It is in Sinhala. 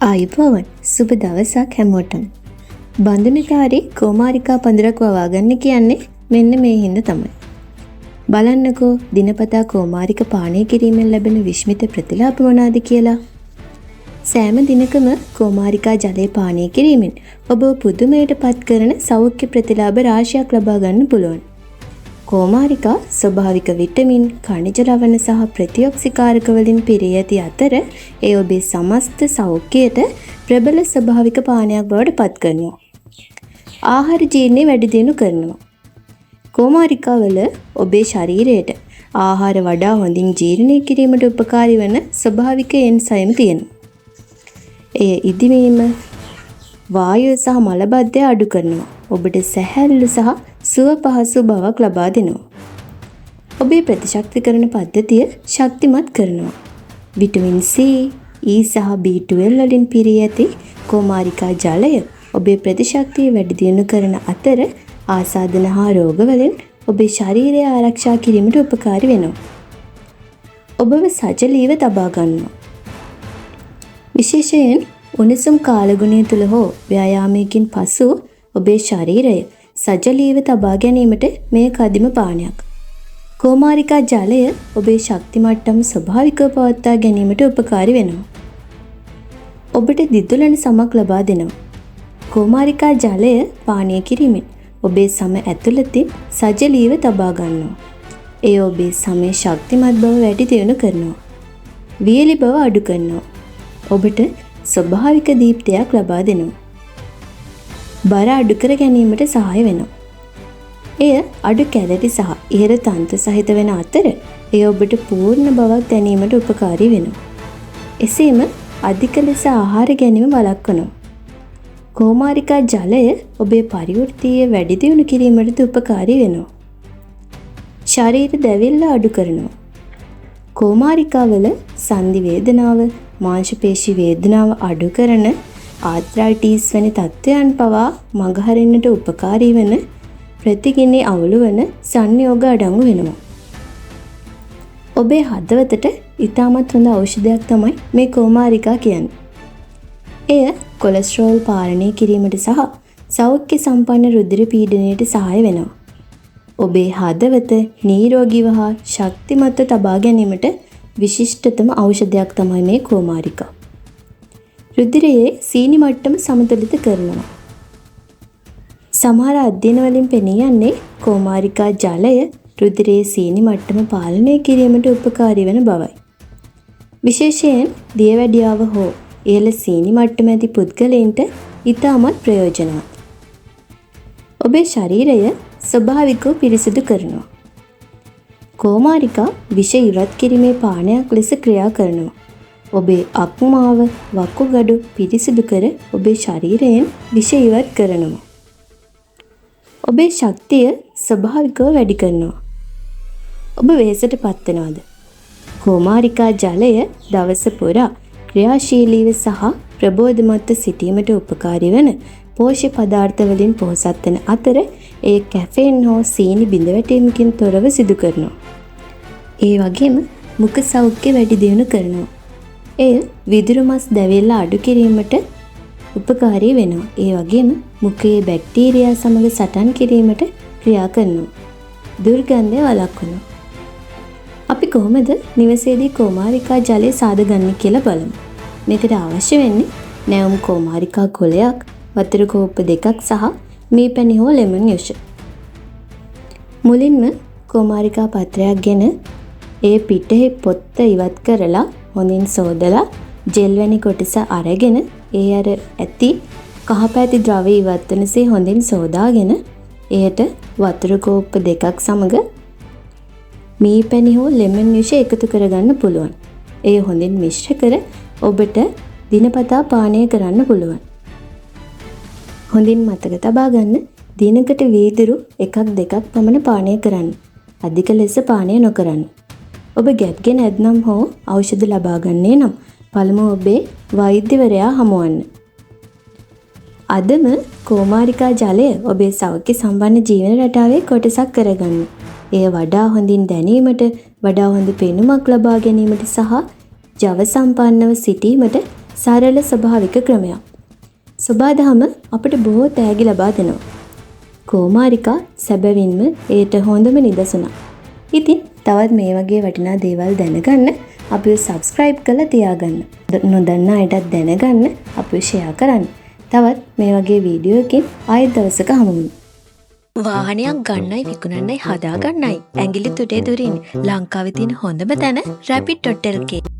ආයුබෝවන්, සුබ දවසක් හැමෝටම. බඳුනකාරී කෝමාරිකා පඳුරක් වවා ගන්න කියන්නේ මෙන්න මේ හින්දා තමයි. බලන්නකෝ දිනපතා කෝමාරික පානය කිරීමෙන් ලැබෙන විශ්මිත ප්‍රතිලාභ මොනවාද කියලා. සෑම දිනකම කෝමාරිකා ජලය පානය කිරීමෙන් ඔබ පුදුමයට පත් කරන සෞඛ්‍ය ප්‍රතිලාභ රාශියක් ලබා ගන්න පුළුවන්. කෝමාරිකා ස්වභාවික විටමින්, ඛනිජ ලවණ සහ ප්‍රතිඔක්සිකාරක වලින් පිරී ඇති අතර ඒ ඔබේ සමස්ත සෞඛ්‍යයට ප්‍රබල ස්වභාවික පානයක් බවට පත් කරනවා. ආහාර ජීර්ණය වැඩි දියුණු කරනවා. කෝමාරිකා වල ඔබේ ශරීරයට ආහාර වඩා හොඳින් ජීර්ණය කිරීමට උපකාරී වන ස්වභාවික එන්සයිම් තියෙනවා. එය ඉදිමීම, වායුව සහ මලබද්ධය අඩු කරනවා. ඔබට සැහැල්ලු සහ සුව පහසු බවක් ලබා දෙනවා. ඔබේ ප්‍රතිශක්තිකරණ පද්ධතිය ශක්තිමත් කරනවා. විටමින් C, E සහ B12 වලින් පිරී ඇති කෝමාරිකා ජලය ඔබේ ප්‍රතිශක්තිය වැඩි දියුණු කරන අතර ආසාදන හා රෝගවලින් ඔබේ ශරීරය ආරක්ෂා කිරීමට උපකාරී වෙනවා. ඔබව සජලීව තබා ගන්නවා. විශේෂයෙන් උණුසුම් කාලගුණය තුළ හෝ ව්‍යායාමයකින් පසු ඔබේ ශරීරය සජලීව තබා ගැනීමට මෙය කදිම පානයක්. කෝමාරිකා ජලය ඔබේ ශක්ති මට්ටම් ස්වභාවිකව පවත්වා ගැනීමට උපකාරී වෙනවා. ඔබට දිදුලන සමක් ලබා දෙනවා. කෝමාරිකා ජලය පානය කිරීමෙන් ඔබේ සම ඇතුළතින් සජලීව තබා ගන්නවා. එය ඔබේ සමේ ශක්තිමත් බව වැඩි දියුණු කරනවා. වියලි බව අඩු කරනවා. ඔබට ස්වභාවික දීප්තියක් ලබා දෙනවා. බර අඩු කර ගැනීමට සහාය වෙනවා. එය අඩු කැලරි සහ ඉහළ තන්තු සහිත වෙන අතර එය ඔබට පූර්ණ බවක් දැනීමට උපකාරී වෙනවා. එසේම අධික ලෙස ආහාර ගැනීම වළක්වනවා. කෝමාරිකා ජලය ඔබේ පරිවෘත්තීය වැඩි දියුණු කිරීමටද උපකාරී වෙනවා. ශරීර දැවිල්ල අඩු කරනවා. කෝමාරිකාවල සන්ධි වේදනාව, මාංශ පේශි වේදනාව අඩු කරන ආර්ත්‍රයිටිස් වැනි තත්ත්වයන් පවා මඟහරින්නට උපකාරී වන ප්‍රතිගිනි අවුලු වන සංයෝග අඩංගු වෙනවා. ඔබේ හදවතට ඉතාමත් හොඳ ඖෂධයක් තමයි මේ කෝමාරිකා කියන්නේ. එය කොලෙස්ටරෝල් පාලනය කිරීමට සහ සෞඛ්‍ය සම්පන්න රුධිර පීඩනයට සහාය වෙනවා. ඔබේ හදවත නිරෝගීව හා ශක්තිමත්ව තබා ගැනීමට විශිෂ්ටතම ඖෂධයක් තමයි මේ කෝමාරිකා. රුධිරයේ සීනි මට්ටම සමතුලිත කරනවා. සමහර අධ්‍යයන වලින් පෙනී යන්නේ කෝමාරිකා ජලය රුධිරයේ සීනි මට්ටම පාලනය කිරීමට උපකාරී වන බවයි. විශේෂයෙන් දියවැඩියාව හෝ ඉහළ සීනි මට්ටම ඇති පුද්ගලයින්ට ඉතාමත් ප්‍රයෝජනවත්. ඔබේ ශරීරය ස්වභාවිකව පිරිසිදු කරනවා. කෝමාරිකා විෂ ඉවත් කිරීමේ පානයක් ලෙස ක්‍රියා කරනවා. ඔබේ අක්මාව, වකුගඩු පිරිසිදු කර ඔබේ ශරීරයෙන් විෂ ඉවත් කරනවා. ඔබේ ශක්තිය ස්වභාවිකව වැඩි කරනවා. ඔබ වෙහෙසට පත් වෙනවද? කෝමාරිකා ජලය දවස පුරා ක්‍රියාශීලීව සහ ප්‍රබෝධමත්ව සිටීමට උපකාරී වන පෝෂ්‍ය පදාර්ථ වලින් පොහොසත් වන අතර එය කැෆේන් හෝ සීනි බිඳවැටීමකින් තොරව සිදු කරනවා. ඒ වගේම මුඛ සෞඛ්‍ය වැඩි දියුණු කරනවා. එය විදුරු මස් දැවිල්ල අඩු කිරීමට උපකාරී වෙනවා. ඒ වගේම මුඛයේ බැක්ටීරියා සමග සටන් කිරීමට ක්‍රියා කරනවා. දුර්ගන්ධය වළක්වනවා. අපි කොහොමද නිවසේදී කෝමාරිකා ජලය සාදගන්නේ කියලා බලමු. මේකට අවශ්‍ය වෙන්නේ නැවුම් කෝමාරිකා කොළයක්, වතුර කෝප්ප දෙකක් සහ මී පැණි හෝ ලෙමන් යුෂ. මුලින්ම කෝමාරිකා පත්‍රයක් ගෙන ඒ පිටෙහි පොත්ත ඉවත් කරලා හොඳින් සෝදලා ජෙල් වැනි කොටස අරගෙන ඒ අර ඇති කහ පැති ද්‍රවය ඉවත් වනසේ හොඳින් සෝදාගෙන එයට වතුර කෝප්ප දෙකක් සමග මී පැණි හෝ ලෙමන් යුෂ එකතු කරගන්න පුළුවන්. එය හොඳින් මිශ්‍ර කර ඔබට දිනපතා පානය කරන්න පුළුවන්. හොඳින් මතක තබා ගන්න, දිනකට වීදුරු එකක් දෙකක් පමණ පානය කරන්න. අධික ලෙස පානය නොකරන්න. ඔබ ගැබ්ගේ නැත්නම් හෝ ඖෂධ ලබා ගන්නේ නම් පළමුව ඔබේ වෛද්‍යවරයා හමුවන්න. අදම කෝමාරිකා ජලය ඔබේ සෞඛ්‍ය සම්බන්ධ ජීවන රටාවේ කොටසක් කරගන්න. එය වඩා හොඳින් දැනීමට, වඩා හොඳ පෙනුමක් ලබා ගැනීමට සහ ජව සම්පන්නව සිටීමට සරල ස්වභාවික ක්‍රමයක්. සොබාදහම අපට බොහෝ තෑගි ලබා දෙනවා. කෝමාරිකා සැබවින්ම එයට හොඳම නිදසුනක්. ඉතින් තවත් මේ වගේ වටිනා දේවල් දැනගන්න අපිව සබ්ස්ක්‍රයිබ් කරලා තියාගන්න. නොදන්න අයටත් දැනගන්න අපිව ෂෙයා කරන්න. තවත් මේ වගේ වීඩියෝ එකකින් ආයෙත් දවසක හමුවෙමු. වාහනයක් ගන්නයි විකුණන්නයි හදාගන්නයි ඇඟිලි තුඩේ දුරින් ලංකාවේ තියෙන හොඳම තැන rapid.lk.